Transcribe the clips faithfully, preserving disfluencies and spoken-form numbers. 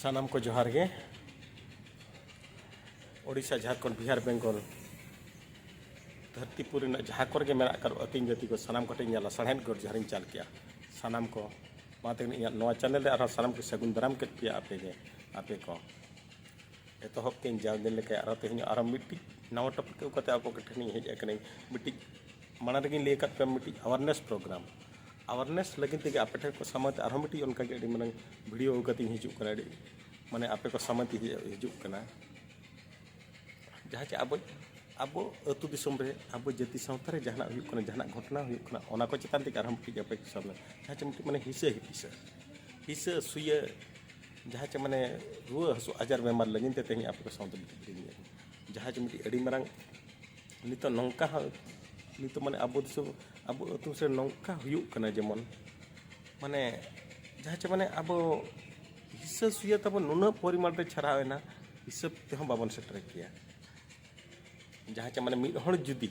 ᱥᱟᱱᱟᱢ ᱠᱚ ᱡᱚᱦᱟᱨ ᱜᱮ᱾ ᱳᱰᱤᱥᱟ, ᱡᱷᱟᱲᱠᱷᱚᱸᱰ, ᱵᱤᱦᱟᱨ, ᱵᱮᱝᱜᱚᱞ, ᱫᱷᱟᱹᱨᱛᱤᱯᱩᱨ ᱨᱮᱱᱟᱜ ᱡᱟᱦᱟᱸ ᱠᱚᱨᱮ ᱜᱮ ᱢᱮᱱᱟᱜ ᱟᱠᱟᱫ ᱟᱹᱛᱤᱧ ᱡᱟᱹᱛᱤ ᱠᱚ, ᱥᱟᱱᱟᱢ ᱠᱚᱴᱷᱮᱱ ᱤᱧᱟᱹᱜ ᱥᱟᱬᱦᱮᱫ ᱜᱚᱰ ᱡᱚᱦᱟᱨᱤᱧ ᱪᱟᱞ ᱠᱮᱜᱼᱟ᱾ ᱥᱟᱱᱟᱢ ᱠᱚ ᱢᱟ ᱛᱮᱦᱮᱧ ᱤᱧᱟᱹᱜ ᱱᱚᱣᱟ ᱪᱮᱱᱮᱞ ᱨᱮ ᱟᱨᱦᱚᱸ ᱥᱟᱱᱟᱢ ᱠᱚ ᱥᱟᱹᱜᱩᱱ ᱫᱟᱨᱟᱢ ᱠᱮᱫ ᱯᱮᱭᱟ ᱟᱯᱮ ᱜᱮ, ᱟᱯᱮ ᱠᱚ᱾ ᱮᱛᱚᱦᱚᱵ ᱛᱮᱧ ᱡᱟᱣ ᱫᱤᱱ ᱞᱮᱠᱟ ᱟᱨᱦᱚᱸ ᱛᱮᱦᱮᱧ ᱟᱨᱦᱚᱸ ᱢᱤᱫᱴᱤᱡ ᱱᱟᱣᱟ ᱴᱚᱯᱤᱠ ᱟᱹᱜᱩ ᱠᱟᱛᱮ ᱟᱯᱮ ᱠᱚᱴᱷᱮᱱᱤᱧ ᱦᱮᱡ ᱟᱠᱟᱱᱟᱹᱧ᱾ ᱢᱤᱫᱴᱤᱡ ᱢᱟᱲᱟᱝ ᱨᱮᱜᱮᱧ ᱞᱟᱹᱭ ᱟᱠᱟᱫ ᱯᱮᱭᱟ, ᱢᱤᱫᱴᱤᱡ ᱟᱣᱟᱨᱱᱮᱥ ᱯᱨᱳᱜᱨᱟᱢ᱾ ᱟᱣᱟᱨᱱᱮᱥ ᱞᱟᱹᱜᱤᱫ ᱛᱮᱜᱮ ᱟᱯᱮ ᱴᱷᱮᱱ ᱠᱚ ᱥᱟᱢᱟᱝ ᱛᱮ ᱟᱨᱦᱚᱸ ᱢᱤᱫᱴᱤᱡ ᱚᱱᱠᱟᱜᱮ ᱟᱹᱰᱤ ᱢᱟᱨᱟᱝ ᱵᱷᱤᱰᱤᱭᱳ ᱟᱹᱜᱩ ᱠᱟᱛᱮᱧ ᱦᱤᱡᱩᱜ ᱠᱟᱱᱟ᱾ ᱟᱹᱰᱤ ᱢᱟᱱᱮ ᱟᱯᱮ ᱠᱚ ᱥᱟᱢᱟᱝ ᱛᱮ ᱦᱤᱡᱩᱜ ᱠᱟᱱᱟ᱾ ᱡᱟᱦᱟᱸ ᱪᱮ ᱟᱵᱚ, ᱟᱵᱚ ᱟᱹᱛᱩ ᱫᱤᱥᱚᱢ ᱨᱮ, ᱟᱵᱚ ᱡᱟᱹᱛᱤ ᱥᱟᱶᱛᱟ ᱨᱮ ᱡᱟᱦᱟᱱᱟᱜ ᱦᱩᱭᱩᱜ ᱠᱟᱱᱟ, ᱡᱟᱦᱟᱱᱟᱜ ᱜᱷᱚᱴᱚᱱᱟ ᱦᱩᱭᱩᱜ ᱠᱟᱱᱟ, ᱚᱱᱟ ᱠᱚ ᱪᱮᱛᱟᱱ ᱛᱮᱜᱮ ᱟᱨᱦᱚᱸ ᱢᱤᱫᱴᱤᱡ ᱟᱯᱮ ᱠᱚ ᱥᱟᱢᱟᱝ, ᱡᱟᱦᱟᱸ ᱪᱮ ᱢᱤᱫᱴᱤᱡ ᱢᱟᱱᱮ ᱦᱤᱥᱟᱹ ᱦᱤᱯᱤᱥᱟᱹ, ᱦᱤᱥᱟᱹ ᱥᱩᱭᱟᱹ, ᱡᱟᱦᱟᱸ ᱪᱮ ᱢᱟᱱᱮ ᱨᱩᱣᱟᱹ ᱦᱟᱹᱥᱩ ᱟᱡᱟᱨ ᱵᱮᱢᱟᱨ ᱞᱟᱹᱜᱤᱫ ᱛᱮ ᱛᱮᱦᱮᱧ ᱟᱯᱮ ᱠᱚ ᱥᱟᱶᱛᱮ ᱢᱤᱫᱴᱤᱡ ᱵᱷᱤᱰᱤᱭᱳᱧ ᱟᱹᱜᱩ᱾ ᱡᱟᱦᱟᱸ ᱪᱮ ᱢᱤᱫᱴᱤᱡ ᱟᱹᱰᱤ ᱢᱟᱨᱟᱝ ᱱᱤᱛᱚᱜ ᱱᱚᱝᱠᱟ ᱦᱚᱸ, ᱱᱤᱛᱚᱜ ᱢᱟᱱᱮ ᱟᱵᱚ ᱫᱤᱥᱚᱢ, ᱟᱵᱚ ᱟᱹᱛᱩ ᱥᱮᱫ ᱱᱚᱝᱠᱟ ᱦᱩᱭᱩᱜ ᱠᱟᱱᱟ, ᱡᱮᱢᱚᱱ ᱢᱟᱱᱮ ᱡᱟᱦᱟᱸ ᱪᱮ ᱢᱟᱱᱮ ᱟᱵᱚ ᱦᱤᱥᱟᱹ ᱥᱩᱭᱟᱹ ᱛᱟᱵᱚ ᱱᱩᱱᱟᱹᱜ ᱯᱚᱨᱤᱢᱟᱱ ᱨᱮ ᱪᱷᱟᱨᱟᱣ ᱮᱱᱟ, ᱦᱤᱥᱟᱹᱵ ᱛᱮᱦᱚᱸ ᱵᱟᱵᱚᱱ ᱥᱮᱴᱮᱨ ᱠᱮᱭᱟ᱾ ᱡᱟᱦᱟᱸ ᱪᱮ ᱢᱟᱱᱮ ᱢᱤᱫ ᱦᱚᱲ ᱡᱩᱫᱤ,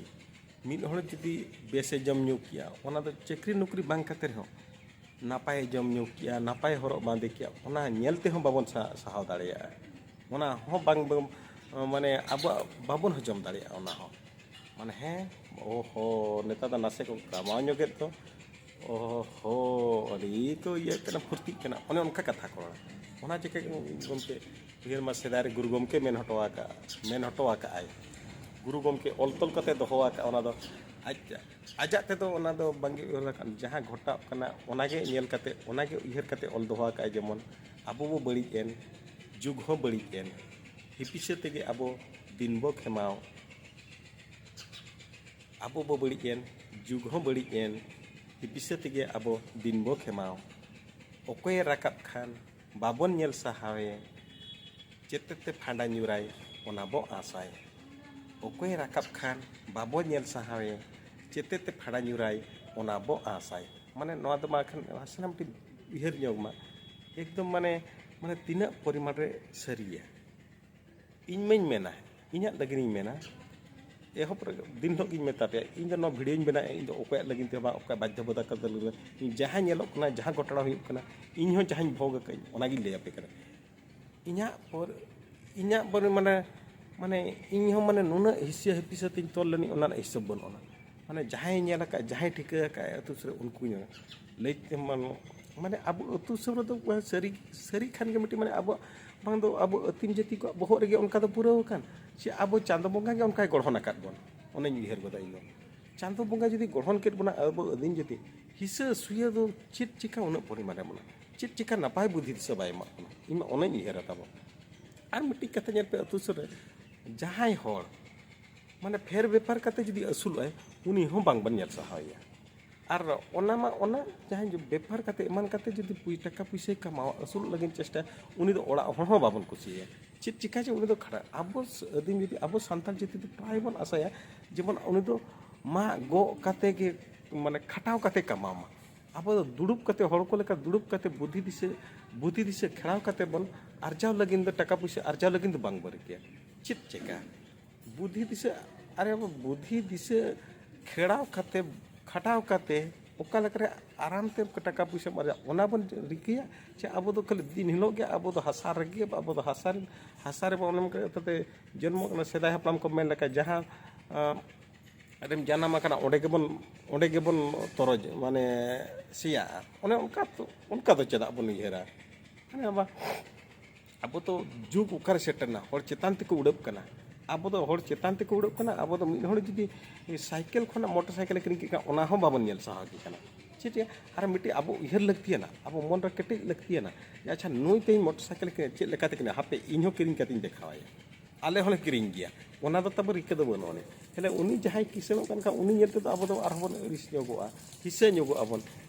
ᱢᱤᱫ ᱦᱚᱲ ᱡᱩᱫᱤ ᱵᱮᱥᱮ ᱡᱚᱢ ᱧᱩ ᱠᱮᱭᱟ, ᱚᱱᱟ ᱫᱚ ᱪᱟᱹᱠᱨᱤ ᱱᱚᱠᱨᱤ ᱵᱟᱝ ᱠᱟᱛᱮ ᱨᱮᱦᱚᱸ ᱱᱟᱯᱟᱭ ᱡᱚᱢ ᱧᱩ ᱠᱮᱭᱟ, ᱱᱟᱯᱟᱭ ᱦᱚᱨᱚᱜ ᱵᱟᱸᱫᱮ ᱠᱮᱭᱟ, ᱚᱱᱟ ᱧᱮᱞ ᱛᱮᱦᱚᱸ ᱵᱟᱵᱚᱱ ᱥᱟ-, ᱥᱟᱦᱟᱣ ᱫᱟᱲᱮᱭᱟᱜᱼᱟ᱾ ᱚᱱᱟ ᱦᱚᱸ ᱵᱟᱝ ᱵᱚᱱ, ᱢᱟᱱᱮ ᱟᱵᱚᱣᱟᱜ ᱵᱟᱵᱚᱱ ᱦᱚᱡᱚᱢ ᱫᱟᱲᱮᱭᱟᱜᱼᱟ ᱚᱱᱟ ᱦᱚᱸ᱾ ᱢᱟᱱᱮ ᱦᱮᱸ, ᱳᱦᱳ, ᱱᱮᱛᱟᱨ ᱫᱚ ᱱᱟᱥᱮ ᱠᱚ ᱠᱟᱢᱟᱣ ᱧᱚᱜᱮᱫ ᱫᱚ, ᱳᱦᱳ, ᱟᱹᱰᱤ ᱠᱚ ᱤᱭᱟᱹᱜ ᱠᱟᱱᱟ, ᱯᱷᱩᱨᱛᱤᱜ ᱠᱟᱱᱟ, ᱚᱱᱮ ᱚᱱᱠᱟ ᱠᱟᱛᱷᱟ ᱠᱚ ᱨᱚᱲᱟ᱾ ᱚᱱᱟ ᱪᱤᱠᱟᱹ ᱜᱚᱢᱠᱮ ᱩᱭᱦᱟᱹᱨ ᱢᱟ ᱥᱮᱫᱟᱭ ᱨᱮ ᱜᱩᱨᱩ ᱜᱚᱢᱠᱮ ᱢᱮᱱ ᱦᱚᱴᱚ ᱟᱠᱟᱫᱼᱟ, ᱢᱮᱱ ᱦᱚᱴᱚ ᱟᱠᱟᱫᱼᱟᱭ, ᱜᱩᱨᱩ ᱜᱚᱢᱠᱮ ᱚᱞ ᱛᱚᱞ ᱠᱟᱛᱮ ᱫᱚᱦᱚ ᱟᱠᱟᱫᱼᱟ, ᱚᱱᱟ ᱫᱚ ᱟᱡ ᱟᱡᱟᱜ ᱛᱮᱫᱚ ᱚᱱᱟ ᱫᱚ ᱵᱟᱝᱜᱮ ᱩᱭᱦᱟᱹᱨ ᱟᱠᱟᱫ, ᱡᱟᱦᱟᱸ ᱜᱷᱚᱴᱟᱜ ᱠᱟᱱᱟ ᱚᱱᱟᱜᱮ ᱧᱮᱞ ᱠᱟᱛᱮ, ᱚᱱᱟᱜᱮ ᱩᱭᱦᱟᱹᱨ ᱠᱟᱛᱮ ᱚᱞ ᱫᱚᱦᱚ ᱟᱠᱟᱫᱼᱟᱭ᱾ ᱡᱮᱢᱚᱱ ᱟᱵᱚ ᱵᱚ ᱵᱟᱹᱲᱤᱡ ᱮᱱ, ᱡᱩᱜᱽ ᱦᱚᱸ ᱵᱟᱹᱲᱤᱡ ᱮᱱ, ᱦᱤᱯᱤᱥᱟᱹ ᱛᱮᱜᱮ ᱟᱵᱚ ᱫᱤᱱ ᱵᱚ ᱠᱷᱮᱢᱟᱣ, ᱟᱵᱚ ᱵᱚ ᱵᱟᱹᱲᱤᱡ ᱮᱱ, ᱡᱩᱜᱽ ᱦᱚᱸ ᱵᱟᱹᱲᱤᱡ ᱮᱱ, ᱦᱤᱯᱤᱥᱟᱹ ᱛᱮᱜᱮ ᱟᱵᱚ ᱫᱤᱱ ᱵᱚ ᱠᱷᱮᱢᱟᱣ᱾ ᱚᱠᱚᱭᱮ ᱨᱟᱠᱟᱵ ᱠᱷᱟᱱ ᱵᱟᱵᱚᱱ ᱧᱮᱞ ᱥᱟᱦᱟᱣᱮ, ᱪᱮᱛᱮᱛᱮ ᱯᱷᱟᱸᱰᱟ ᱧᱩᱨᱟᱭ ᱚᱱᱟ ᱵᱚ ᱟᱸᱥᱟᱭ᱾ ᱚᱠᱚᱭᱮ ᱨᱟᱠᱟᱵ ᱠᱷᱟᱱ ᱵᱟᱵᱚ ᱧᱮᱞ ᱥᱟᱦᱟᱣᱮ, ᱪᱮᱛᱮᱛᱮ ᱯᱷᱟᱸᱰᱟ ᱧᱩᱨᱟᱭ ᱚᱱᱟ ᱵᱚ ᱟᱸᱥᱟᱭ᱾ ᱢᱟᱱᱮ ᱱᱚᱣᱟ ᱫᱚ ᱢᱟ ᱠᱷᱟᱱ ᱥᱟᱱᱟᱢ ᱴᱷᱮᱱ ᱩᱭᱦᱟᱹᱨ ᱧᱚᱜ ᱢᱟ, ᱮᱠᱫᱚᱢ ᱢᱟᱱᱮ, ᱢᱟᱱᱮ ᱛᱤᱱᱟᱹᱜ ᱯᱚᱨᱤᱢᱟᱱ ᱨᱮ ᱥᱟᱹᱨᱤᱭᱟ᱾ ᱤᱧ ᱢᱟᱧ ᱢᱮᱱᱟ, ᱤᱧᱟᱹᱜ ᱞᱟᱹᱜᱤᱫ ᱤᱧ ᱢᱮᱱᱟ, ᱮᱦᱚᱵ ᱨᱮ ᱫᱤᱱ ᱦᱤᱞᱳᱜ ᱜᱤᱧ ᱢᱮᱛᱟ ᱯᱮᱭᱟ, ᱤᱧ ᱫᱚ ᱱᱚᱣᱟ ᱵᱷᱤᱰᱤᱭᱳᱧ ᱵᱮᱱᱟᱣᱮᱫᱼᱟ, ᱤᱧ ᱫᱚ ᱚᱠᱚᱭᱟᱜ ᱞᱟᱹᱜᱤᱫ ᱛᱮ ᱦᱚᱸ ᱵᱟᱝ, ᱚᱠᱚᱭᱟᱜ ᱵᱟᱫᱽᱫᱷᱚᱵᱚᱫᱟ ᱠᱟᱛᱮ ᱞᱟᱹᱜᱤᱫ ᱫᱚ ᱵᱟᱝ᱾ ᱤᱧ ᱡᱟᱦᱟᱸ ᱧᱮᱞᱚᱜ ᱠᱟᱱᱟ, ᱡᱟᱦᱟᱸ ᱜᱷᱚᱴᱚᱱᱟ ᱦᱩᱭᱩᱜ ᱠᱟᱱᱟ, ᱚᱱᱟᱜᱤᱧ ᱞᱟᱹᱭ ᱟᱯᱮ ᱠᱟᱱᱟ᱾ ᱤᱧᱟᱹᱜ ᱯᱚᱨ ᱤᱧᱟᱹᱜ ᱯᱚᱨ ᱢᱟᱱᱮ ᱢᱟᱱᱮ ᱤᱧ ᱦᱚᱸ ᱢᱟᱱᱮ ᱱᱩᱱᱟᱹᱜ ᱦᱤᱥᱟᱹ ᱦᱤᱯᱤᱥᱟᱹ ᱛᱤᱧ ᱛᱚᱞ ᱞᱮᱱᱤᱧ, ᱚᱱᱟ ᱨᱮᱱᱟᱜ ᱦᱤᱥᱟᱹᱵ ᱵᱟᱹᱱᱩᱜ ᱟᱱᱟ᱾ ᱢᱟᱱᱮ ᱡᱟᱦᱟᱸᱭ ᱧᱮᱞ ᱟᱠᱟᱫ, ᱡᱟᱦᱟᱸᱭ ᱴᱷᱤᱠᱟᱹ ᱟᱠᱟᱫ ᱟᱹᱛᱩ ᱥᱩᱨ ᱨᱮ, ᱩᱱᱠᱩ ᱧᱮᱞ ᱞᱟᱹᱭ ᱛᱮ ᱢᱟᱱᱮ ᱢᱟᱱᱮ ᱟᱵᱚ ᱟᱹᱛᱩ ᱥᱩᱨ ᱨᱮᱫᱚ ᱥᱟᱹᱨᱤ ᱥᱟᱹᱨᱤ ᱠᱷᱟᱱ ᱜᱮ ᱢᱤᱫᱴᱤᱡ ᱢᱟᱱᱮ ᱟᱵᱚᱣᱟᱜ ᱵᱟᱝ ᱫᱚ ᱟᱵᱚ ᱟᱹᱛᱤᱢ ᱡᱟᱹᱛᱤ ᱠᱚᱣᱟᱜ ᱵᱚᱦᱚᱜ ᱨᱮᱜᱮ ᱚᱱᱠᱟ ᱫᱚ ᱯᱩᱨᱟᱹᱣ ᱟᱠᱟᱱ, ᱥᱮ ᱟᱵᱚ ᱪᱟᱸᱫᱚ ᱵᱚᱸᱜᱟ ᱜᱮ ᱚᱱᱠᱟᱭ ᱜᱚᱲᱦᱚᱱ ᱟᱠᱟᱫ ᱵᱚᱱ᱾ ᱚᱱᱮᱧ ᱩᱭᱦᱟᱹᱨ ᱜᱚᱫᱟ ᱤᱧ ᱫᱚ᱾ ᱪᱟᱸᱫᱚ ᱵᱚᱸᱜᱟ ᱡᱩᱫᱤ ᱜᱚᱲᱦᱚᱱ ᱠᱮᱫ ᱵᱚᱱᱟ ᱟᱵᱚ ᱟᱹᱫᱤᱢ ᱡᱟᱹᱛᱤ, ᱦᱤᱥᱟᱹ ᱥᱩᱭᱟᱹ ᱫᱚ ᱪᱮᱫ ᱪᱤᱠᱟ ᱩᱱᱟᱹᱜ ᱯᱚᱨᱤᱢᱟᱱ ᱮ ᱮᱢᱟ ᱵᱚᱱᱟ? ᱪᱮᱫ ᱪᱤᱠᱟ ᱱᱟᱯᱟᱭ ᱵᱩᱫᱷᱤ ᱫᱤᱥᱟᱹ ᱵᱟᱭ ᱮᱢᱟᱜ ᱵᱚᱱᱟ? ᱤᱧ ᱢᱟ ᱚᱱᱟᱧ ᱩᱭᱦᱟᱹᱨᱟ ᱛᱟᱵᱚᱱ᱾ ᱟᱨ ᱢᱤᱫᱴᱤᱡ ᱠᱟᱛᱷᱟ ᱧᱮᱞ ᱯᱮ, ᱟᱹᱛᱩ ᱥᱩᱨ ᱨᱮ ᱡᱟᱦᱟᱸᱭ ᱦᱚᱲ ᱢᱟᱱᱮ ᱯᱷᱮᱨ ᱵᱮᱯᱟᱨ ᱠᱟᱛᱮ ᱡᱩᱫᱤ ᱟᱹᱥᱩᱞᱚᱜ ᱟᱭ, ᱩᱱᱤ ᱦᱚᱸ ᱵᱟᱝ ᱵᱚᱱ ᱧᱮᱞ ᱥᱟᱦᱟᱣᱮᱭᱟ᱾ ᱟᱨ ᱚᱱᱟ ᱢᱟ ᱚᱱᱟ ᱡᱟᱦᱟᱸᱭ ᱡᱮ ᱵᱮᱯᱟᱨ ᱠᱟᱛᱮ ᱮᱢᱟᱱ ᱠᱟᱛᱮ ᱡᱩᱫᱤ ᱯᱩᱭ-, ᱴᱟᱠᱟ ᱯᱩᱭᱥᱟᱹᱭ ᱠᱟᱢᱟᱣᱟ, ᱟᱹᱥᱩᱞᱚᱜ ᱞᱟᱹᱜᱤᱫ ᱪᱮᱥᱴᱟᱭᱟ, ᱩᱱᱤ ᱫᱚ ᱚᱲᱟᱜ ᱦᱚᱲ ᱦᱚᱸ ᱵᱟᱵᱚᱱ ᱠᱩᱥᱤᱭᱟᱭᱟ᱾ ᱪᱮᱫ ᱪᱤᱠᱟ ᱪᱚ ᱩᱱᱤ ᱫᱚ ᱠᱷᱟᱨᱟᱯ᱾ ᱟᱵᱚ ᱥ-, ᱟᱹᱫᱤᱢ ᱡᱩᱫᱤ ᱟᱵᱚ ᱥᱟᱱᱛᱟᱲ ᱡᱟᱹᱛᱤ ᱫᱚ ᱯᱨᱟᱭ ᱵᱚᱱ ᱟᱥᱟᱭᱟ ᱡᱮᱢᱚᱱ ᱩᱱᱤ ᱫᱚ ᱢᱟᱜ ᱜᱚᱜ ᱠᱟᱛᱮ ᱜᱮ, ᱢᱟᱱᱮ ᱠᱷᱟᱴᱟᱣ ᱠᱟᱛᱮ ᱠᱟᱢᱟᱣ ᱢᱟ᱾ ᱟᱵᱚ ᱫᱚ ᱫᱩᱲᱩᱵ ᱠᱟᱛᱮ, ᱦᱚᱲ ᱠᱚ ᱞᱮᱠᱟ ᱫᱩᱲᱩᱵ ᱠᱟᱛᱮ ᱵᱩᱫᱷᱤ ᱫᱤᱥᱟᱹ, ᱵᱩᱫᱷᱤ ᱫᱤᱥᱟᱹ ᱠᱷᱮᱲᱟᱣ ᱠᱟᱛᱮ ᱵᱚᱱ ᱟᱨᱡᱟᱣ ᱞᱟᱹᱜᱤᱫ ᱫᱚ, ᱴᱟᱠᱟ ᱯᱩᱭᱥᱟᱹ ᱟᱨᱡᱟᱣ ᱞᱟᱹᱜᱤᱫ ᱫᱚ ᱵᱟᱝ ᱵᱚᱱ ᱨᱤᱠᱟᱹᱭᱟ᱾ ᱪᱮᱫ ᱪᱮᱠᱟ? ᱵᱩᱫᱷᱤ ᱫᱤᱥᱟᱹ, ᱟᱨᱮ ᱵᱟᱵᱟ, ᱵᱩᱫᱷᱤ ᱫᱤᱥᱟᱹ ᱠᱷᱮᱲᱟᱣ ᱠᱟᱛᱮ, ᱠᱷᱟᱴᱟᱣ ᱠᱟᱛᱮ ᱚᱠᱟ ᱞᱮᱠᱟᱨᱮ ᱟᱨᱟᱢ ᱛᱮ ᱴᱟᱠᱟ ᱯᱩᱭᱥᱟᱹᱢ ᱟᱨᱡᱟᱣ, ᱚᱱᱟ ᱵᱚᱱ ᱨᱤᱠᱟᱹᱭᱟ᱾ ᱪᱮ ᱟᱵᱚ ᱫᱚ ᱠᱷᱟᱹᱞᱤ ᱫᱤᱱ ᱦᱤᱞᱳᱜ ᱜᱮ ᱟᱵᱚ ᱫᱚ ᱦᱟᱥᱟ ᱨᱮᱜᱮ, ᱟᱵᱚ ᱫᱚ ᱦᱟᱥᱟ ᱨᱮᱱ, ᱦᱟᱥᱟ ᱨᱮ ᱵᱚᱱ ᱚᱱᱮ ᱚᱱᱠᱟ ᱠᱟᱛᱮ ᱡᱚᱱᱢᱚ ᱠᱟᱱᱟ᱾ ᱥᱮᱫᱟᱭ ᱦᱟᱯᱲᱟᱢ ᱠᱚ ᱢᱮᱱ ᱞᱮᱠᱟ, ᱡᱟᱦᱟᱸ, ᱟᱸ, ᱨᱮᱢ ᱡᱟᱱᱟᱢ ᱟᱠᱟᱱᱟ, ᱚᱸᱰᱮ ᱜᱮᱵᱚᱱ, ᱚᱸᱰᱮ ᱜᱮᱵᱚᱱ ᱛᱚᱨᱚᱡ, ᱢᱟᱱᱮ ᱥᱮᱭᱟᱜᱼᱟ᱾ ᱚᱱᱮ ᱚᱱᱠᱟ ᱛᱚ, ᱚᱱᱠᱟ ᱫᱚ ᱪᱮᱫᱟᱜ ᱵᱚᱱ ᱩᱭᱦᱟᱹᱨᱟ? ᱢᱟᱱᱮ ᱟᱵᱚ, ᱟᱵᱚ ᱫᱚ ᱡᱩᱜᱽ ᱚᱠᱟᱨᱮ ᱥᱮᱴᱮᱨᱱᱟ, ᱦᱚᱲ ᱪᱮᱛᱟᱱ ᱛᱮᱠᱚ ᱩᱰᱟᱹᱜ ᱠᱟᱱᱟ᱾ ᱟᱵᱚ ᱫᱚ ᱦᱚᱲ ᱪᱮᱛᱟᱱ ᱛᱮᱠᱚ ᱩᱰᱟᱹᱜ ᱠᱟᱱᱟ᱾ ᱟᱵᱚ ᱫᱚ ᱢᱤᱫ ᱦᱚᱲ ᱡᱩᱫᱤ ᱥᱟᱭᱠᱮᱞ ᱠᱷᱚᱱᱟᱜ ᱢᱚᱴᱚᱨ ᱥᱟᱭᱠᱮᱞ ᱮ ᱠᱤᱨᱤᱧ ᱠᱮᱫ ᱠᱷᱟᱱ, ᱚᱱᱟ ᱦᱚᱸ ᱵᱟᱵᱚᱱ ᱧᱮᱞ ᱥᱟᱦᱟᱣ ᱠᱮ ᱠᱟᱱᱟ᱾ ᱪᱮᱫ ᱪᱮᱫ? ᱟᱨ ᱢᱤᱫᱴᱤᱡ ᱟᱵᱚ ᱩᱭᱦᱟᱹᱨ ᱞᱟᱹᱠᱛᱤᱭᱟᱱᱟ, ᱟᱵᱚ ᱢᱚᱱ ᱨᱮ ᱠᱮᱴᱮᱡ ᱞᱟᱹᱠᱛᱤᱭᱟᱱᱟ ᱡᱮ, ᱟᱪᱪᱷᱟ, ᱱᱩᱭ ᱛᱮᱦᱮᱧ ᱢᱚᱴᱚᱨ ᱥᱟᱭᱠᱮᱞ ᱠᱤᱨᱤᱧ, ᱪᱮᱫ ᱞᱮᱠᱟᱛᱮ ᱠᱤᱨᱤᱧᱟ? ᱦᱟᱯᱮ, ᱤᱧ ᱦᱚᱸ ᱠᱤᱨᱤᱧ ᱠᱟᱛᱮᱧ ᱫᱮᱠᱷᱟᱣᱟᱭᱟ᱾ ᱟᱞᱮ ᱦᱚᱸᱞᱮ ᱠᱤᱨᱤᱧ ᱜᱮᱭᱟ, ᱚᱱᱟ ᱫᱚ ᱛᱟᱵᱚ ᱨᱤᱠᱟᱹ ᱫᱚ ᱵᱟᱹᱱᱩᱜ ᱟᱹᱱᱤᱡ᱾ ᱛᱟᱦᱞᱮ ᱩᱱᱤ ᱡᱟᱦᱟᱸᱭ ᱠᱤᱥᱟᱹᱬᱚᱜ ᱠᱟᱱ ᱠᱷᱟᱱ, ᱩᱱᱤ ᱧᱮᱞ ᱛᱮᱫᱚ ᱟᱵᱚ ᱫᱚ ᱟᱨᱦᱚᱸ ᱵᱚᱱ ᱟᱹᱲᱤᱥ ᱧᱚᱜᱚᱜᱼᱟ, ᱦᱤᱥᱟᱹ ᱧᱚᱜᱚᱜ ᱟᱵᱚᱱ᱾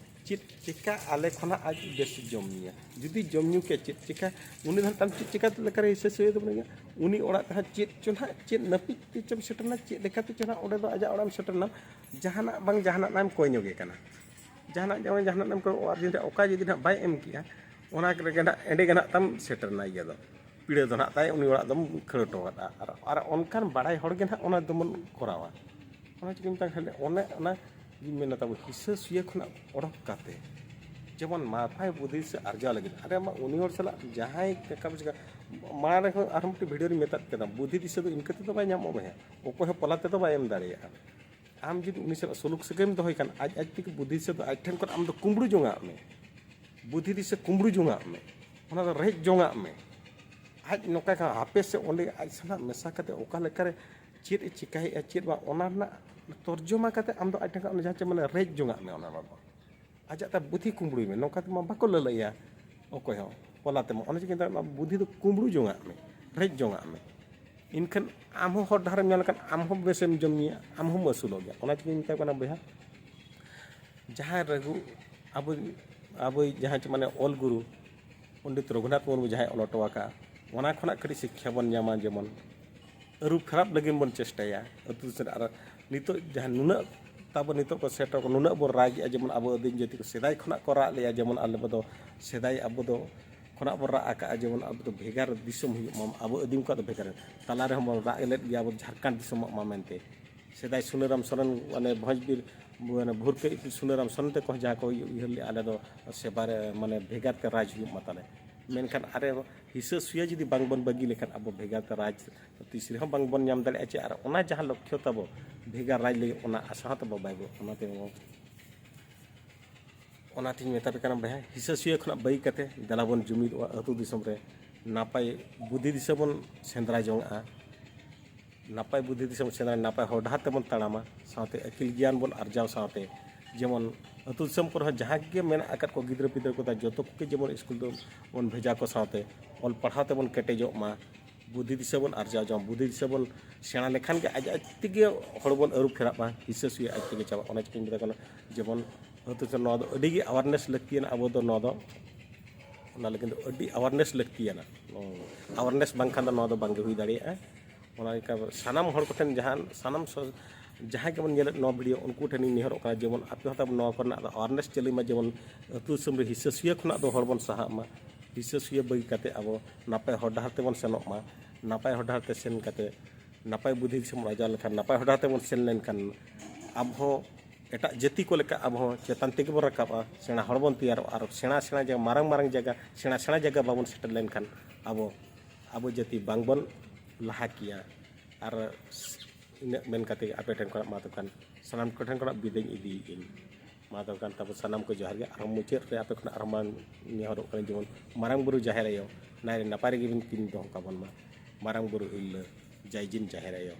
ᱪᱮᱫ ᱪᱮᱠᱟ ᱟᱞᱮ ᱠᱷᱚᱱᱟᱜ ᱟᱡ ᱵᱮᱥ ᱡᱚᱢ ᱧᱩᱭᱟ? ᱡᱩᱫᱤ ᱡᱚᱢ ᱧᱩ ᱠᱮ ᱪᱮᱫ ᱪᱮᱠᱟ, ᱩᱱᱤ ᱫᱚ ᱛᱟᱢ ᱪᱮᱫ ᱪᱮᱠᱟ ᱞᱮᱠᱟᱨᱮ ᱦᱤᱥᱟᱹ ᱥᱩᱭᱟᱹ ᱫᱚ ᱵᱟᱹᱱᱩᱜᱼᱟ᱾ ᱩᱱᱤ ᱚᱲᱟᱜ ᱛᱮ ᱦᱟᱸᱜ ᱪᱮᱫ ᱪᱚ ᱱᱟᱦᱟᱜ, ᱪᱮᱫ ᱱᱟᱹᱯᱤᱛ ᱛᱮ ᱪᱚᱢ ᱥᱮᱴᱮᱨᱱᱟ, ᱪᱮᱫ ᱞᱮᱠᱟᱛᱮ ᱪᱚ ᱱᱟᱦᱟᱜ ᱚᱸᱰᱮ ᱫᱚ ᱟᱡᱟᱜ ᱚᱲᱟᱜ ᱮᱢ ᱥᱮᱴᱮᱨᱱᱟ, ᱡᱟᱦᱟᱱᱟᱜ ᱵᱟᱝ ᱡᱟᱦᱟᱱᱟᱜ ᱱᱟᱜ ᱮᱢ ᱠᱚᱭ ᱧᱚᱜᱮ ᱠᱟᱱᱟ᱾ ᱡᱟᱦᱟᱱᱟᱜ ᱡᱮᱢᱚᱱ ᱡᱟᱦᱟᱱᱟᱜ ᱮᱢ ᱠᱚᱭ, ᱟᱨ ᱡᱩᱫᱤ ᱚᱠᱟ ᱡᱩᱫᱤ ᱱᱟᱦᱟᱜ ᱵᱟᱭ ᱮᱢ ᱠᱮᱜᱼᱟ, ᱚᱱᱟ ᱨᱮᱜᱮ ᱱᱟᱦᱟᱜ ᱮᱸᱰᱮ ᱜᱮ ᱱᱟᱦᱟᱜ ᱛᱟᱢ ᱥᱮᱴᱮᱨᱱᱟ ᱤᱭᱟᱹ ᱫᱚ᱾ ᱯᱤᱲᱟᱹ ᱫᱚ ᱱᱟᱦᱟᱜ ᱛᱟᱭ ᱩᱱᱤ ᱚᱲᱟᱜ ᱫᱚᱢ ᱠᱷᱟᱹᱲ ᱦᱚᱴᱚ ᱠᱟᱫᱟ᱾ ᱟᱨ, ᱟᱨ ᱚᱱᱠᱟᱱ ᱵᱟᱲᱟᱭ ᱦᱚᱲ ᱜᱮ ᱱᱟᱦᱟᱜ ᱚᱱᱟ ᱫᱚᱵᱚᱱ ᱠᱚᱨᱟᱣᱟ᱾ ᱚᱱᱟ ᱪᱤᱠᱟᱹᱧ ᱢᱮᱛᱟᱢ ᱠᱷᱟᱱ, ᱚᱱᱮ ᱚᱱᱟ ᱜᱤᱧ ᱢᱮᱱᱟ, ᱛᱟᱵᱚ ᱦᱤᱥᱟᱹ ᱥᱩᱭᱟᱹ ᱠᱷᱚᱱᱟᱜ ᱚᱰᱚᱠ ᱠᱟᱛᱮ, ᱡᱮᱢᱚᱱ ᱱᱟᱯᱟᱭ ᱵᱩᱫᱷᱤ ᱫᱤᱥᱟᱹ ᱟᱨᱡᱟᱣ ᱞᱟᱹᱜᱤᱫ, ᱟᱨᱮ ᱢᱟ ᱩᱱᱤ ᱦᱚᱲ ᱥᱟᱞᱟᱜ ᱡᱟᱦᱟᱸᱭ ᱠᱟᱠᱟ ᱵᱩᱡᱷᱟᱹᱣ, ᱢᱟᱲᱟᱝ ᱨᱮᱦᱚᱸ ᱟᱨᱦᱚᱸ ᱢᱤᱫᱴᱤᱡ ᱵᱷᱤᱰᱤᱭᱳ ᱨᱤᱧ ᱢᱮᱛᱟᱫ ᱠᱮᱫᱟ, ᱵᱩᱫᱷᱤ ᱫᱤᱥᱟᱹ ᱫᱚ ᱤᱱᱠᱟᱹ ᱛᱮᱫᱚ ᱵᱟᱭ ᱧᱟᱢᱚᱜᱼᱟ ᱵᱚᱭᱦᱟ, ᱚᱠᱚᱭ ᱦᱚᱸ ᱯᱚᱞᱟ ᱛᱮᱫᱚ ᱵᱟᱭ ᱮᱢ ᱫᱟᱲᱮᱭᱟᱜᱼᱟ᱾ ᱟᱢ ᱡᱩᱫᱤ ᱩᱱᱤ ᱥᱟᱞᱟᱜ ᱥᱩᱞᱩᱠ ᱥᱟᱹᱜᱟᱹᱭᱮᱢ ᱫᱚᱦᱚᱭ ᱠᱷᱟᱱ, ᱟᱡ ᱟᱡ ᱛᱮᱜᱮ ᱵᱩᱫᱷᱤ ᱫᱤᱥᱟᱹ ᱫᱚ ᱟᱡ ᱴᱷᱮᱱ ᱠᱷᱚᱱ ᱟᱢ ᱫᱚ ᱠᱩᱢᱵᱽᱲᱩ ᱡᱚᱝᱟᱜ ᱢᱮ, ᱵᱩᱫᱷᱤ ᱫᱤᱥᱟᱹ ᱠᱩᱢᱵᱽᱲᱩ ᱡᱚᱝᱟᱜ ᱢᱮ, ᱚᱱᱟ ᱫᱚ ᱨᱮᱡ ᱡᱚᱝᱟᱜ ᱢᱮ᱾ ᱟᱡ ᱱᱚᱝᱠᱟ ᱠᱷᱟᱱ ᱦᱟᱯᱮ ᱥᱮ ᱚᱸᱰᱮ ᱟᱡ ᱥᱟᱞᱟᱜ ᱢᱮᱥᱟ ᱠᱟᱛᱮ ᱚᱠᱟ ᱞᱮᱠᱟᱨᱮ ᱪᱮᱫ ᱮ ᱪᱤᱠᱟᱹᱭᱮᱫᱼᱟ, ᱪᱮᱫ ᱵᱟᱝ, ᱚᱱᱟ ᱨᱮᱱᱟᱜ ᱛᱚᱨᱡᱚᱢᱟ ᱠᱟᱛᱮ ᱟᱢ ᱫᱚ ᱟᱡ ᱴᱷᱮᱱ ᱠᱷᱚᱱ ᱚᱱᱟ ᱡᱟᱦᱟᱸ ᱪᱮ ᱢᱟᱱᱮ ᱨᱮᱡ ᱡᱚᱝᱟᱜ ᱢᱮ, ᱚᱱᱟ ᱵᱟᱵᱚᱫ ᱟᱡᱟᱜ ᱛᱟ ᱵᱩᱫᱷᱤ ᱠᱩᱢᱵᱽᱲᱩᱭ ᱢᱮ, ᱱᱚᱝᱠᱟ ᱛᱮᱢᱟ ᱵᱟᱠᱚ ᱞᱟᱹᱞᱟᱹᱭᱟ ᱚᱠᱚᱭ ᱦᱚᱸ ᱯᱚᱞᱟ ᱛᱮᱢᱟ᱾ ᱚᱱᱟ ᱪᱤᱠᱟᱹ ᱢᱮᱛᱟᱜ ᱠᱟᱱᱟ, ᱵᱩᱫᱷᱤ ᱫᱚ ᱠᱩᱢᱵᱽᱲᱩ ᱡᱚᱝᱟᱜ ᱢᱮ, ᱨᱮᱡ ᱡᱚᱝᱟᱜ ᱢᱮ᱾ ᱮᱱᱠᱷᱟᱱ ᱟᱢ ᱦᱚᱸ ᱦᱚᱨ ᱰᱟᱦᱟᱨᱮᱢ ᱧᱮᱞ ᱞᱮᱠᱷᱟᱱ ᱟᱢ ᱦᱚᱸ ᱵᱮᱥᱮᱢ ᱡᱚᱢ ᱧᱩᱭᱟ, ᱟᱢ ᱦᱚᱸᱢ ᱟᱹᱥᱩᱞᱚᱜ ᱜᱮᱭᱟ᱾ ᱚᱱᱟ ᱪᱤᱠᱟᱹᱧ ᱢᱮᱛᱟᱭ ᱠᱟᱱᱟ ᱵᱚᱭᱦᱟ, ᱡᱟᱦᱟᱸ ᱨᱟᱹᱜᱷᱩ ᱟᱵᱚ, ᱟᱵᱚᱭᱤᱡ ᱡᱟᱦᱟᱸᱭ ᱪᱮ ᱢᱟᱱᱮ ᱚᱞ ᱜᱩᱨᱩ ᱯᱚᱱᱰᱤᱛ ᱨᱚᱜᱷᱩᱱᱟᱛᱷ ᱢᱩᱨᱢᱩ ᱡᱟᱦᱟᱸᱭ ᱚᱞ ᱦᱚᱴᱚ ᱟᱠᱟᱫᱼᱟ, ᱚᱱᱟ ᱠᱷᱚᱱᱟᱜ ᱠᱟᱹᱴᱤᱡ ᱥᱤᱠᱠᱷᱟ ᱵᱚᱱ ᱧᱟᱢᱟ, ᱡᱮᱢᱚᱱ ᱟᱹᱨᱩ ᱯᱷᱮᱨᱟᱣ ᱞᱟᱹᱜᱤᱫ ᱵᱚᱱ ᱪᱮᱥᱴᱟᱭᱟ ᱟᱹᱛᱩ ᱫᱤᱥᱚᱢ ᱨᱮ᱾ ᱟᱨ ᱱᱤᱛᱚᱜ ᱡᱟᱦᱟᱸ ᱱᱩᱱᱟᱹᱜ ᱛᱟᱵᱚ ᱱᱤᱛᱚᱜ ᱠᱚ ᱥᱮᱴᱮᱨ ᱠᱚ, ᱱᱩᱱᱟᱹᱜ ᱵᱚᱱ ᱨᱟᱜᱮᱜᱼᱟ, ᱡᱮᱢᱚᱱ ᱟᱵᱚ ᱟᱹᱫᱤᱢ ᱡᱟᱹᱛᱤ ᱠᱚ ᱥᱮᱫᱟᱭ ᱠᱷᱚᱱᱟᱜ ᱠᱚ ᱨᱟᱜ ᱞᱮᱜᱼᱟ, ᱡᱮᱢᱚᱱ ᱟᱞᱮ ᱵᱚ ᱫᱚ ᱥᱮᱫᱟᱭ ᱟᱵᱚ ᱫᱚ ᱠᱷᱚᱱᱟᱜ ᱵᱚᱱ ᱨᱟᱜ ᱟᱠᱟᱜᱼᱟ, ᱡᱮᱢᱚᱱ ᱟᱵᱚ ᱫᱚ ᱵᱷᱮᱜᱟᱨ ᱫᱤᱥᱚᱢ ᱦᱩᱭᱩᱜ ᱢᱟ, ᱟᱵᱚ ᱟᱹᱫᱤᱢ ᱠᱚᱣᱟᱜ ᱫᱚ ᱵᱷᱮᱜᱟᱨ᱾ ᱛᱟᱞᱟ ᱨᱮᱦᱚᱸ ᱵᱚᱱ ᱨᱟᱜ ᱞᱮᱫ ᱜᱮᱭᱟ, ᱟᱵᱚ ᱡᱷᱟᱲᱠᱷᱚᱸᱰ ᱫᱤᱥᱚᱢᱚᱜ ᱢᱟ ᱢᱮᱱᱛᱮ᱾ ᱥᱮᱫᱟᱭ ᱥᱩᱱᱟᱹᱨᱟᱢ ᱥᱚᱨᱮᱱ, ᱢᱟᱱᱮ ᱵᱷᱚᱸᱡᱽ ᱵᱤᱨ, ᱢᱟᱱᱮ ᱵᱷᱩᱨᱠᱟᱹ ᱤᱯᱤᱞ ᱥᱩᱱᱟᱹᱨᱟᱢ ᱥᱚᱨᱮᱱ ᱛᱮᱠᱚ ᱡᱟᱦᱟᱸ ᱠᱚ ᱩᱭᱦᱟᱹᱨ ᱞᱮᱜᱼᱟ, ᱟᱞᱮ ᱫᱚ ᱥᱮᱵᱟ ᱨᱮ, ᱢᱟᱱᱮ ᱵᱷᱮᱜᱟᱨ ᱛᱮ ᱨᱟᱡᱽ ᱦᱩᱭᱩᱜ ᱢᱟ ᱛᱟᱞᱮ᱾ ᱢᱮᱱᱠᱷᱟᱱ ᱟᱨᱮ ᱦᱤᱥᱟᱹ ᱥᱩᱭᱟᱹ ᱡᱩᱫᱤ ᱵᱟᱝ ᱵᱚᱱ ᱵᱟᱹᱜᱤ ᱞᱮᱠᱷᱟᱱ ᱟᱵᱚ ᱵᱷᱮᱜᱟᱨ ᱛᱮ ᱨᱟᱡᱽ ᱛᱤᱥ ᱨᱮᱦᱚᱸ ᱵᱟᱝ ᱵᱚᱱ ᱧᱟᱢ ᱫᱟᱲᱮᱭᱟᱜᱼᱟ ᱪᱮ᱾ ᱟᱨ ᱚᱱᱟ ᱡᱟᱦᱟᱸ ᱞᱚᱠᱠᱷᱚ ᱛᱟᱵᱚ ᱵᱷᱮᱜᱟᱨ ᱨᱟᱡᱽ ᱞᱟᱹᱜᱤᱫ, ᱚᱱᱟ ᱟᱥᱟ ᱦᱚᱸ ᱛᱟᱵᱚ ᱵᱟᱭ ᱵᱚ-, ᱚᱱᱟᱛᱮ ᱚᱱᱟᱛᱤᱧ ᱢᱮᱛᱟ ᱯᱮ ᱠᱟᱱᱟ ᱵᱚᱭᱦᱟ, ᱦᱤᱥᱟᱹ ᱥᱩᱭᱟᱹ ᱠᱷᱚᱱᱟᱜ ᱵᱟᱹᱜᱤ ᱠᱟᱛᱮ ᱫᱮᱞᱟ ᱵᱚᱱ ᱡᱩᱢᱤᱫᱚᱜᱼᱟ, ᱟᱹᱛᱩ ᱫᱤᱥᱚᱢ ᱨᱮ ᱱᱟᱯᱟᱭ ᱵᱩᱫᱷᱤ ᱫᱤᱥᱟᱹ ᱵᱚᱱ ᱥᱮᱸᱫᱽᱨᱟ ᱡᱚᱝᱟᱜᱼᱟ, ᱱᱟᱯᱟᱭ ᱵᱩᱫᱷᱤ ᱫᱤᱥᱟᱹ ᱵᱚᱱ ᱥᱮᱸᱫᱽᱨᱟ, ᱱᱟᱯᱟᱭ ᱦᱚᱨ ᱰᱟᱦᱟᱨ ᱛᱮᱵᱚᱱ ᱛᱟᱲᱟᱢᱟ, ᱥᱟᱶᱛᱮ ᱟᱹᱠᱤᱞ ᱜᱮᱭᱟᱱ ᱵᱚᱱ ᱟᱨᱡᱟᱣ ᱥᱟᱶᱛᱮ ᱡᱮᱢᱚᱱ ᱟᱹᱛᱩ ᱫᱤᱥᱚᱢ ᱠᱚᱨᱮ ᱦᱚᱸ ᱡᱟᱦᱟᱸ ᱜᱮ ᱢᱮᱱᱟᱜ ᱟᱠᱟᱫ ᱠᱚ ᱜᱤᱫᱽᱨᱟᱹ ᱯᱤᱫᱽᱨᱟᱹ ᱠᱚ ᱛᱟ ᱡᱚᱛᱚ ᱠᱚᱜᱮ ᱡᱮᱢᱚᱱ ᱥᱠᱩᱞ ᱫᱚ ᱵᱚᱱ ᱵᱷᱮᱡᱟ ᱠᱚ, ᱥᱟᱶᱛᱮ ᱚᱞ ᱯᱟᱲᱦᱟᱣ ᱛᱮᱵᱚᱱ ᱠᱮᱴᱮᱡᱚᱜ ᱢᱟ, ᱵᱩᱫᱷᱤ ᱫᱤᱥᱟᱹ ᱵᱚᱱ ᱟᱨᱡᱟᱣ ᱡᱚᱝ, ᱵᱩᱫᱷᱤ ᱫᱤᱥᱟᱹ ᱵᱚᱱ ᱥᱮᱬᱟ ᱞᱮᱠᱷᱟᱱ ᱜᱮ ᱟᱡ ᱟᱡ ᱛᱮᱜᱮ ᱦᱚᱲ ᱵᱚᱱ ᱟᱹᱨᱩ ᱯᱷᱮᱨᱟᱜ ᱢᱟ, ᱦᱤᱥᱟᱹ ᱥᱩᱭᱟᱹ ᱟᱡ ᱛᱮᱜᱮ ᱪᱟᱵᱟᱜ᱾ ᱚᱱᱟ ᱪᱤᱠᱟᱹᱧ ᱢᱮᱛᱟ ᱠᱚ ᱠᱟᱱᱟ, ᱡᱮᱢᱚᱱ ᱟᱹᱛᱩ ᱫᱤᱥᱚᱢ ᱱᱚᱣᱟ ᱫᱚ ᱟᱹᱰᱤ ᱜᱮ ᱟᱣᱟᱨᱱᱮᱥ ᱞᱟᱹᱠᱛᱤᱭᱟᱱᱟ᱾ ᱟᱵᱚ ᱫᱚ ᱱᱚᱣᱟ ᱫᱚ ᱚᱱᱟ ᱞᱟᱹᱜᱤᱫ ᱫᱚ ᱟᱹᱰᱤ ᱟᱣᱟᱨᱱᱮᱥ ᱞᱟᱹᱠᱛᱤᱭᱟᱱᱟ᱾ ᱟᱣᱟᱨᱱᱮᱥ ᱵᱟᱝᱠᱷᱟᱱ ᱫᱚ ᱱᱚᱣᱟ ᱫᱚ ᱵᱟᱝᱜᱮ ᱦᱩᱭ ᱫᱟᱲᱮᱭᱟᱜᱼᱟ᱾ ᱚᱱᱟ ᱞᱮᱠᱟ ᱥᱟᱱᱟᱢ ᱦᱚᱲ ᱠᱚᱴᱷᱮᱱ ᱡᱟᱦᱟᱸ ᱥᱟᱱᱟᱢ ᱥᱚ-, ᱡᱟᱦᱟᱸᱭ ᱜᱮᱵᱚᱱ ᱧᱮᱞᱮᱫ ᱱᱚᱣᱟ ᱵᱷᱤᱰᱤᱭᱳ, ᱩᱱᱠᱩ ᱴᱷᱮᱱᱤᱧ ᱱᱮᱦᱚᱨᱚᱜ ᱠᱟᱱᱟ, ᱡᱮᱢᱚᱱ ᱟᱯᱮ ᱦᱚᱸ ᱛᱟᱵᱚᱱ ᱱᱚᱣᱟ ᱠᱚᱨᱮᱱᱟᱜ ᱫᱚ ᱟᱣᱟᱨᱱᱮᱥ ᱪᱟᱹᱞᱩᱭ ᱢᱟ, ᱡᱮᱢᱚᱱ ᱟᱹᱛᱩ ᱫᱤᱥᱚᱢ ᱨᱮ ᱦᱤᱥᱟᱹ ᱥᱩᱭᱟᱹ ᱠᱷᱚᱱᱟᱜ ᱫᱚ ᱦᱚᱲ ᱵᱚᱱ ᱥᱟᱦᱟᱜ ᱢᱟ, ᱦᱤᱥᱟᱹ ᱥᱩᱭᱟᱹ ᱵᱟᱹᱜᱤ ᱠᱟᱛᱮ ᱟᱵᱚ ᱱᱟᱯᱟᱭ ᱦᱚᱨ ᱰᱟᱦᱟᱨ ᱛᱮᱵᱚᱱ ᱥᱮᱱᱚᱜ ᱢᱟ᱾ ᱱᱟᱯᱟᱭ ᱦᱚᱨ ᱰᱟᱦᱟᱨ ᱛᱮ ᱥᱮᱱ ᱠᱟᱛᱮ ᱱᱟᱯᱟᱭ ᱵᱩᱫᱷᱤ ᱫᱤᱥᱟᱹ ᱵᱚᱱ ᱟᱨᱡᱟᱣ ᱞᱮᱠᱷᱟᱱ, ᱱᱟᱯᱟᱭ ᱦᱚᱨ ᱰᱟᱦᱟᱨ ᱛᱮᱵᱚᱱ ᱥᱮᱱ ᱞᱮᱱᱠᱷᱟᱱ ᱟᱵᱚ ᱦᱚᱸ ᱮᱴᱟᱜ ᱡᱟᱹᱛᱤ ᱠᱚ ᱞᱮᱠᱟ ᱟᱵᱚ ᱦᱚᱸ ᱪᱮᱛᱟᱱ ᱛᱮᱜᱮ ᱵᱚᱱ ᱨᱟᱠᱟᱵᱼᱟ, ᱥᱮᱬᱟ ᱦᱚᱲ ᱵᱚᱱ ᱛᱮᱭᱟᱨᱚᱜᱼᱟ᱾ ᱟᱨ ᱥᱮᱬᱟ ᱥᱮᱬᱟ ᱡᱟᱭᱜᱟ, ᱢᱟᱨᱟᱝ ᱢᱟᱨᱟᱝ ᱡᱟᱭᱜᱟ, ᱥᱮᱬᱟ ᱥᱮᱬᱟ ᱡᱟᱭᱜᱟ ᱵᱟᱵᱚᱱ ᱥᱮᱴᱮᱨ ᱞᱮᱱᱠᱷᱟᱱ ᱟᱵᱚ, ᱟᱵᱚ ᱡᱟᱹᱛᱤ ᱵᱟᱝᱵᱚᱱ ᱞᱟᱦᱟ ᱠᱮᱭᱟ᱾ ᱟᱨ ᱤᱱᱟᱹᱜ ᱢᱮᱱ ᱠᱟᱛᱮ ᱟᱯᱮ ᱴᱷᱮᱱ ᱠᱷᱚᱱᱟᱜ ᱢᱟ ᱛᱚᱵᱮ ᱠᱷᱟᱱ ᱥᱟᱱᱟᱢ ᱠᱚ ᱴᱷᱮᱱ ᱠᱷᱚᱱᱟᱜ ᱵᱤᱫᱟᱹᱧ ᱤᱫᱤᱭᱮᱫᱟᱹᱧ᱾ ᱢᱟ ᱛᱚᱵᱮ ᱠᱷᱟᱱ ᱛᱟᱵᱚ ᱥᱟᱱᱟᱢ ᱠᱚ ᱡᱚᱦᱟᱨ ᱜᱮ᱾ ᱟᱨᱦᱚᱸ ᱢᱩᱪᱟᱹᱫ ᱨᱮ ᱟᱯᱮ ᱠᱷᱚᱱᱟᱜ ᱟᱨᱦᱚᱸ ᱢᱟ ᱱᱮᱦᱚᱨᱚᱜ ᱠᱟᱱᱟ ᱡᱮᱢᱚᱱ ᱢᱟᱨᱟᱝ ᱵᱩᱨᱩ ᱡᱟᱦᱮᱨ ᱟᱭᱳ ᱱᱟᱭ ᱨᱮ ᱱᱟᱯᱟᱭ ᱨᱮᱜᱮ ᱵᱤᱱ ᱠᱤᱱ ᱫᱚᱦᱚ ᱠᱟᱵᱚᱱ ᱢᱟ᱾ ᱢᱟᱨᱟᱝ ᱵᱩᱨᱩ ᱦᱤᱨᱞᱟᱹ ᱡᱟᱭ ᱡᱤᱱ ᱡᱟᱦᱮᱨ ᱟᱭᱳ᱾